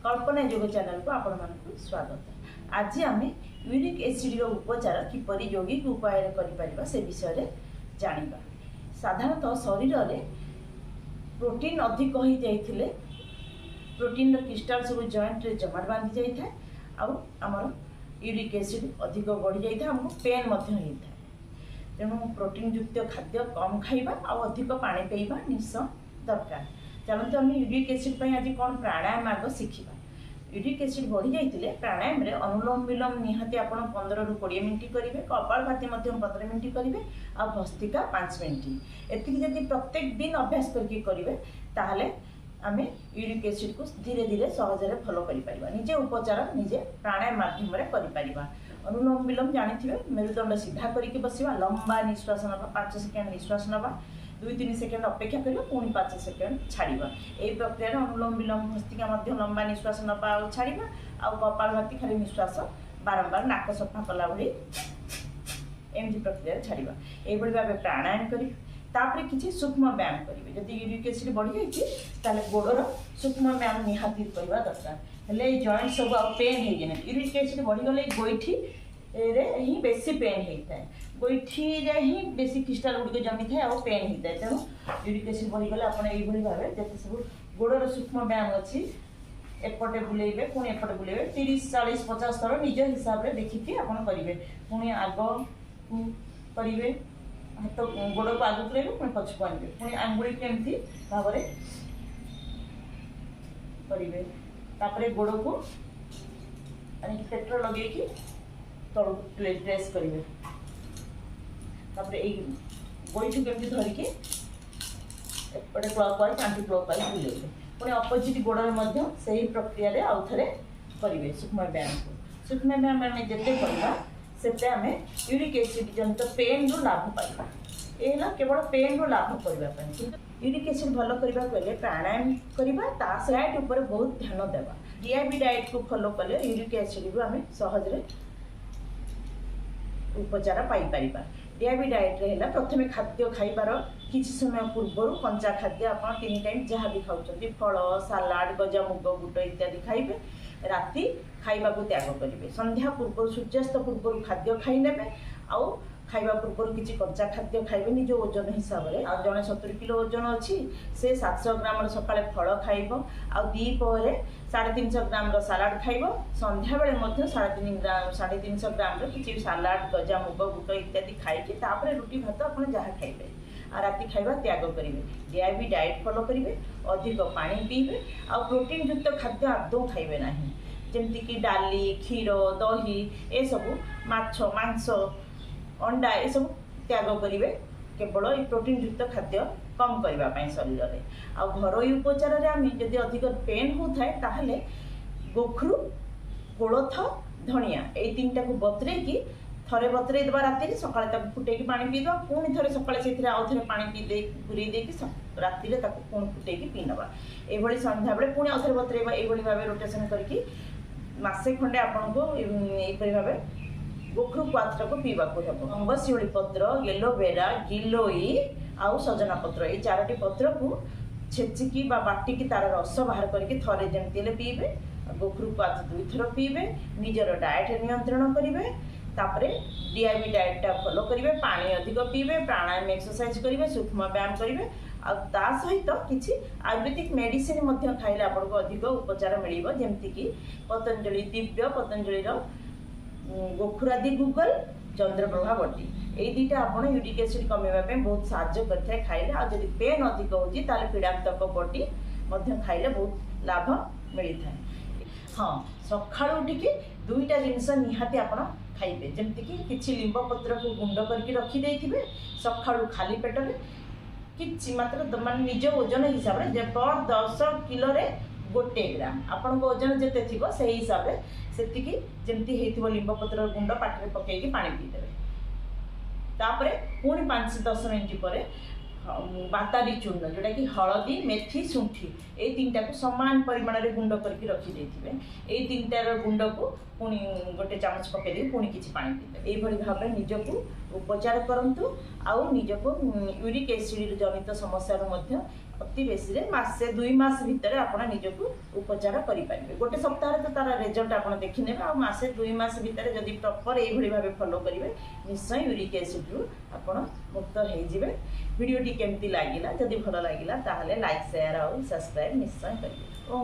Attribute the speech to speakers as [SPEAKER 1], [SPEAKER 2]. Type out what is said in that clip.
[SPEAKER 1] କଳ୍ପନା ଯୋଗ ଚ୍ୟାନେଲକୁ ଆପଣମାନଙ୍କୁ ସ୍ୱାଗତ। ଆଜି ଆମେ ୟୁରିକ୍ ଏସିଡ୍ର ଉପଚାର କିପରି ଯୌଗିକ ଉପାୟରେ କରିପାରିବା ସେ ବିଷୟରେ ଜାଣିବା। ସାଧାରଣତଃ ଶରୀରରେ ପ୍ରୋଟିନ୍ ଅଧିକ ହୋଇଯାଇଥିଲେ ପ୍ରୋଟିନ୍ର କ୍ରିଷ୍ଟାଲ ସବୁ ଜଏଣ୍ଟରେ ଜମାଟ ବାନ୍ଧି ଯାଇଥାଏ ଆଉ ଆମର ୟୁରିକ୍ ଏସିଡ୍ ଅଧିକ ବଢ଼ିଯାଇଥାଏ, ଆମକୁ ପେନ୍ ମଧ୍ୟ ହେଇଥାଏ। ତେଣୁ ପ୍ରୋଟିନ୍ ଯୁକ୍ତ ଖାଦ୍ୟ କମ୍ ଖାଇବା ଆଉ ଅଧିକ ପାଣି ପିଇବା ନିଶ୍ଚୟ ଦରକାର। ଚାଲନ୍ତୁ ଆମେ ୟୁରିକ୍ ଏସିଡ୍ ପାଇଁ ଆଜି କ'ଣ ପ୍ରାଣାୟାମ ଆଗ ଶିଖିବା। ୟୁରିକ୍ ଏସିଡ୍ ବଢ଼ିଯାଇଥିଲେ ପ୍ରାଣାୟାମରେ ଅନୁଲୋମ ବିଲୋମ ନିହାତି ଆପଣ 15ରୁ 20 ମିନିଟ୍ କରିବେ, କପାଳଭାତି ମଧ୍ୟ 15 ମିନିଟ୍ କରିବେ ଆଉ ଭସ୍ତ୍ରିକା 5 ମିନିଟ୍। ଏତିକି ଯଦି ପ୍ରତ୍ୟେକ ଦିନ ଅଭ୍ୟାସ କରିକି କରିବେ ତାହେଲେ ଆମେ ୟୁରିକ୍ ଏସିଡ୍କୁ ଧୀରେ ଧୀରେ ସହଜରେ ଫଲୋ କରିପାରିବା, ନିଜେ ଉପଚାର ନିଜେ ପ୍ରାଣାୟାମ ମାଧ୍ୟମରେ କରିପାରିବା। ଅନୁଲୋମ ବିଲୋମ ଜାଣିଥିବେ, ମେରୁଦଣ୍ଡ ସିଧା କରିକି ବସିବା, ଲମ୍ବା ନିଶ୍ୱାସ ନେବା, 5 ସେକେଣ୍ଡ ନିଶ୍ୱାସ ନେବା, 2-3 ସେକେଣ୍ଡ ଅପେକ୍ଷା କରିବା, ପୁଣି 5 ସେକେଣ୍ଡ ଛାଡ଼ିବା। ଏହି ପ୍ରକ୍ରିୟାରେ ଅନୁଲୋମ ବିଲୋମ ଭସ୍ତ୍ରିକା ମଧ୍ୟ ଲମ୍ବା ନିଶ୍ୱାସ ନେବା ଆଉ ଛାଡ଼ିବା, ଆଉ କପାଳଭାତି ଖାଲି ନିଶ୍ୱାସ ବାରମ୍ବାର ନାକ ସଫା କଲା ଭଳି ଏମିତି ପ୍ରକ୍ରିୟାରେ ଛାଡ଼ିବା। ଏଇଭଳି ଭାବେ ପ୍ରାଣାୟାମ କରିବେ। ତାପରେ କିଛି ସୂକ୍ଷ୍ମ ବ୍ୟାୟାମ କରିବେ। ଯଦି ୟୁରିକ୍ ଏସିଡ୍ ବଢ଼ିଯାଇଛି ତାହେଲେ ଗୋଡ଼ର ସୂକ୍ଷ୍ମ ବ୍ୟାୟାମ ନିହାତି କରିବା ଦରକାର। ହେଲେ ଏଇ ଜଏଣ୍ଟ ସବୁ ଆଉ ପେନ୍ ହେଇଯାଏ। ୟୁରିକ୍ ଏସିଡ୍ ବଢ଼ିଗଲେ ଏଇ ଗୋଇଠିରେ ହିଁ ବେଶୀ ପେନ୍ ହେଇଥାଏ, ଗୋଇଠିରେ ହିଁ ବେଶୀ କ୍ରିଷ୍ଟାଲ ଗୁଡ଼ିକ ଜମିଥାଏ ଆଉ ପେନ୍ ହେଇଥାଏ। ତେଣୁ ୟୁରିକ୍ ଏସିଡ୍ ବଢ଼ିଗଲେ ଆପଣ ଏଇଭଳି ଭାବେ ଯେତେ ସବୁ ଗୋଡ଼ର ସୂକ୍ଷ୍ମ ବ୍ୟାୟାମ ଅଛି ଏପଟେ ବୁଲେଇବେ, ପୁଣି ଏପଟେ ବୁଲେଇବେ, 30 40 50 ଥର ନିଜ ହିସାବରେ ଦେଖିକି ଆପଣ କରିବେ। ପୁଣି ଆଗକୁ କରିବେ, ହାତ ଗୋଡ଼କୁ ଆଗକୁ ରହିବେ, ପୁଣି ପଛକୁ ଆଣିବେ, ପୁଣି ଆଙ୍ଗୁଳିକୁ ଏମିତି ଭାବରେ କରିବେ। ତାପରେ ଗୋଡ଼କୁ ଆଣିକି ପେଟ୍ରୋଲ ଲଗେଇକି ତଳକୁ ପ୍ରେସ୍ କରିବେ। ତାପରେ ଏଇ ଗୋଇଠିକୁ ଏମିତି ଧରିକି ଏପଟେ clockwise anticlockwise ବୁଲେଇବେ। ପୁଣି ଅପୋଜିଟ୍ ଗୋଡ଼ରେ ମଧ୍ୟ ସେହି ପ୍ରକ୍ରିୟାରେ ଆଉ ଥରେ କରିବେ ସୂକ୍ଷ୍ମ ବ୍ୟାୟାମକୁ। ସୂକ୍ଷ୍ମ ବ୍ୟାୟାମ ଆମେ ଯେତେ କରିବା ସେତେ ଆମେ ୟୁରିକ୍ ଏସିଡ୍ ଜନିତ ପେନ୍ରୁ ଲାଭ ପାଇବା। ଏ ହେଲା କେବଳ ପେନ୍ରୁ ଲାଭ କରିବା ପାଇଁ। କିନ୍ତୁ ୟୁରିକ୍ ଏସିଡ୍ ଭଲ କରିବାକୁ ହେଲେ ପ୍ରାଣାୟାମ କରିବା, ତା ଡାଏଟ୍ ଉପରେ ବହୁତ ଧ୍ୟାନ ଦେବା। ଡିଆଇବି ଡାଏଟ୍କୁ ଫଲୋ କଲେ ୟୁରିକ୍ ଏସିଡ୍ରୁ ଆମେ ସହଜରେ ଉପଚାର ପାଇପାରିବା। ଡିଆଇବି ଡାଏଟ୍ରେ ହେଲା ପ୍ରଥମେ ଖାଦ୍ୟ ଖାଇବାର କିଛି ସମୟ ପୂର୍ବରୁ କଞ୍ଚା ଖାଦ୍ୟ ଆପଣ 3 ଟାଇମ୍ ଯାହା ବି ଖାଉଛନ୍ତି, ଫଳ, ସାଲାଡ଼, ଗଜା ମୁଗ, ବୁଟ ଇତ୍ୟାଦି ଖାଇବେ। ରାତି ଖାଇବାକୁ ତ୍ୟାଗ କରିବେ। ସନ୍ଧ୍ୟା ପୂର୍ବରୁ, ସୂର୍ଯ୍ୟାସ୍ତ ପୂର୍ବରୁ ଖାଦ୍ୟ ଖାଇନେବେ ଆଉ ଖାଇବା ପୂର୍ବରୁ କିଛି କଞ୍ଚା ଖାଦ୍ୟ ଖାଇବେ ନିଜ ଓଜନ ହିସାବରେ। ଆଉ ଜଣେ 70 କିଲୋ ଓଜନ ଅଛି, ସେ 700 ଗ୍ରାମର ସକାଳେ ଫଳ ଖାଇବ ଆଉ ଦ୍ୱିପହରେ 350 ଗ୍ରାମର ସାଲାଡ଼ ଖାଇବ। ସନ୍ଧ୍ୟାବେଳେ ମଧ୍ୟ 350 ଗ୍ରାମର କିଛି ସାଲାଡ଼, ଗଜା ମୁଗ, ବୁଟ ଇତ୍ୟାଦି ଖାଇକି ତାପରେ ରୁଟି ଭାତ ଆପଣ ଯାହା ଖାଇବେ। ଆଉ ରାତି ଖାଇବା ତ୍ୟାଗ କରିବେ। ଡିଆଇବି ଡାଏଟ୍ ଫଲୋ କରିବେ, ଅଧିକ ପାଣି ପିଇବେ ଆଉ ପ୍ରୋଟିନ୍ ଯୁକ୍ତ ଖାଦ୍ୟ ଆଦୌ ଖାଇବେ ନାହିଁ, ଯେମିତିକି ଡାଲି, କ୍ଷୀର, ଦହି ଏସବୁ, ମାଛ, ମାଂସ, ଅଣ୍ଡା ଏସବୁ ତ୍ୟାଗ କରିବେ, କେବଳ ଏଇ ପ୍ରୋଟିନ୍ ଯୁକ୍ତ ଖାଦ୍ୟ କମ୍ କରିବା ପାଇଁ ଶରୀରରେ। ଆଉ ଘରୋଇ ଉପଚାରରେ ଆମେ ଯଦି ଅଧିକ ପେନ୍ ହେଉଥାଏ ତାହେଲେ ଗୋଖରୁ, କୋଳଥ, ଧଣିଆ ଏଇ 3ଟାକୁ ବତୁରେଇକି ଥରେ ବତୁରେଇ ଦେବା ରାତିରେ, ସକାଳେ ତାକୁ ଫୁଟେଇକି ପାଣି ପିଇଦେବା। ପୁଣି ଥରେ ସକାଳେ ସେଥିରେ ଆଉ ଥରେ ପାଣି ପିଇ ଦେଇ ପୁରେଇ ଦେଇକି ରାତିରେ ତାକୁ ପୁଣି ଫୁଟେଇକି ପିଇ ନେବା। ଏଇଭଳି ସନ୍ଧ୍ୟାବେଳେ ପୁଣି ଆଉ ଥରେ ବତୁରେଇବା। ଏଇଭଳି ଭାବେ ରୋଟେସନ୍ କରିକି ମାସେ ଖଣ୍ଡେ ଆପଣଙ୍କୁ ଏଇପରି ଭାବେ ଗୋଖରୁ କ୍ୱାଥଟାକୁ ପିଇବାକୁ ହେବ। ଗଙ୍ଗଶିଉଳି ପତ୍ର, ଏଲୋଭେରା, ଗିଲୋଇ ଆଉ ସଜନା ପତ୍ର, ଏଇ 4ଟି ପତ୍ରକୁ ଛେଚିକି ବା ବାଟିକି ତାର ରସ ବାହାର କରିକି ଥରେ ଯେମିତି ହେଲେ ପିଇବେ। ଗୋଖରୁ କ୍ୱାଥ 2 ଥର ପିଇବେ। ନିଜର ଡାଏଟ୍ ନିୟନ୍ତ୍ରଣ କରିବେ, ତାପରେ ଡିଆଇବି ଡାଏଟ୍ଟା ଫଲୋ କରିବେ, ପାଣି ଅଧିକ ପିଇବେ, ପ୍ରାଣାୟାମ ଏକ୍ସରସାଇଜ କରିବେ, ସୂକ୍ଷ୍ମ ବ୍ୟାୟାମ କରିବେ ଆଉ ତା ସହିତ କିଛି ଆୟୁର୍ବେଦିକ ମେଡ଼ିସିନ ମଧ୍ୟ ଖାଇଲେ ଆପଣଙ୍କୁ ଅଧିକ ଉପଚାର ମିଳିବ। ଯେମିତିକି ପତଞ୍ଜଳି ଦିବ୍ୟ, ପତଞ୍ଜଳିର ଗୋଖୁରାଦି ଗୁଗଲ, ଚନ୍ଦ୍ରପ୍ରଭା ବଟି, ଏଇ 2ଟା ଆପଣ ୟୁରିକ୍ ଏସିଡ୍ କମେଇବା ପାଇଁ ବହୁତ ସାହାଯ୍ୟ କରିଥାଏ ଖାଇଲେ। ଆଉ ଯଦି ପେନ୍ ଅଧିକ ହେଉଛି ତାହେଲେ ପୀଡ଼ାନ୍ତକ ବଟି ମଧ୍ୟ ଖାଇଲେ ବହୁତ ଲାଭ ମିଳିଥାଏ। ହଁ, ସକାଳୁ ଉଠିକି 2ଟା ଜିନିଷ ନିହାତି ଆପଣ ଖାଇବେ, ଯେମିତିକି କିଛି ଲିମ୍ବ ପତ୍ରକୁ ଗୁଣ୍ଡ କରିକି ରଖିଦେଇଥିବେ, ସକାଳୁ ଖାଲି ପେଟରେ କିଛି ମାତ୍ର ମାନେ ନିଜ ଓଜନ ହିସାବରେ ପର୍ 10 କିଲୋରେ 1 ଗ୍ରାମ, ଆପଣଙ୍କ ଓଜନ ଯେତେ ଥିବ ସେଇ ହିସାବରେ ସେତିକି ଯେମିତି ହେଇଥିବ ଲିମ୍ବ ପତ୍ରର ଗୁଣ୍ଡ ପାଟିରେ ପକେଇକି ପାଣି ପିଇଦେବେ। ତାପରେ ପୁଣି 5-10 ମିନିଟ୍ ପରେ ବାତାରି ଚୂର୍ଣ୍ଣ, ଯେଉଁଟାକି ହଳଦୀ, ମେଥି, ଶୁଣ୍ଠି ଏଇ 3ଟାକୁ ସମାନ ପରିମାଣରେ ଗୁଣ୍ଡ କରିକି ରଖିଦେଇଥିବେ, ଏଇ 3ଟାର ଗୁଣ୍ଡକୁ ପୁଣି 1 ଚାମଚ ପକାଇ ଦେଇକି ପୁଣି କିଛି ପାଣି ପିଇଦେବେ। ଏଇଭଳି ଭାବରେ ନିଜକୁ ଉପଚାର କରନ୍ତୁ ଆଉ ନିଜକୁ ୟୁରିକ୍ ଏସିଡ୍ ଜନିତ ସମସ୍ୟାରୁ ମଧ୍ୟ ଅତି ବେଶୀରେ ମାସେ 2 ମାସ ଭିତରେ ଆପଣ ନିଜକୁ ଉପଚାର କରିପାରିବେ। ଗୋଟେ ସପ୍ତାହରେ ତ ତାର ରେଜଲ୍ଟ ଆପଣ ଦେଖିନେବେ। ଆଉ ମାସେ 2 ମାସ ଭିତରେ ଯଦି ପ୍ରପର୍ ଏଇଭଳି ଭାବେ ଫଲୋ କରିବେ, ନିଶ୍ଚୟ ୟୁରିକ୍ ଏସିଡ଼୍ରୁ ଆପଣ ମୁକ୍ତ ହେଇଯିବେ। ଭିଡ଼ିଓଟି କେମିତି ଲାଗିଲା? ଯଦି ଭଲ ଲାଗିଲା, ତାହେଲେ ଲାଇକ୍, ସେୟାର ଆଉ ସବସ୍କ୍ରାଇବ୍ ନିଶ୍ଚୟ କରିବେ। ଓ